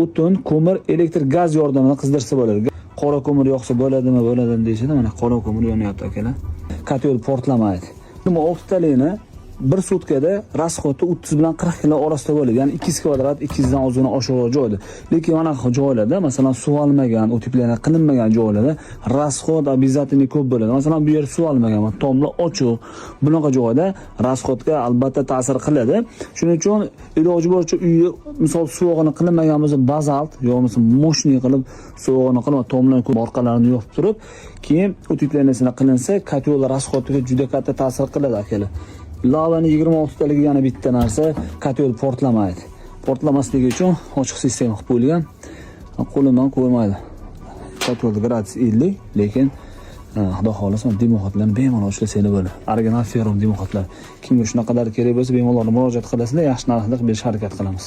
O'tin, ko'mir, elektr, gaz yordamida qizdirsa bo'ladi. Qora ko'mir yoqsa bo'ladimi, bo'ladimi deyishadi. Mana qora ko'mir yonyapti, akalar. Котёл portlamaydi. 26 talikni bir sutkada расход i 30 bilan 40 kilo orasida bo'ladi. Ya'ni 200 kvadrat, 200 dan ozgina oshiqroq joyda. Lekin mana joylarda, masalan, suv olmagan, утепление qilinmagan joylarda расход обязательно ko'p bo'ladi. Masalan, bu yer suv olmagan, tomlar ochiq. Bunaqa joyda расход ga albatta ta'sir qiladi. Shuning uchun iloji boricha uyi, misol, suvog'ini qilinmagan bo'lsa, bazalt yo bo'lmasa мощный qilib suvog'ini qilib, tomlarni ko'p orqalarini yopib turib, keyin утепление sini qilinsa, котёл расход iga juda katta ta'sir qiladi, akalar. Lavani 26 taligi yana bitta narsa, котёл portlamaydi. Portlamasligi uchun ochiq sistema qilib qo'yilgan. Qo'lim ham qo'ymaydi. Котёл gradus 50, lekin xudo xohlasa дымоход larni bemalol ishlasanglar bo'ladi. Original Ferrum дымоход lar. Kimga shunaqalar kerak bo'lsa, bemalol murojaat qilasizlar, yaxshi narxda qilib berishga harakat qilamiz.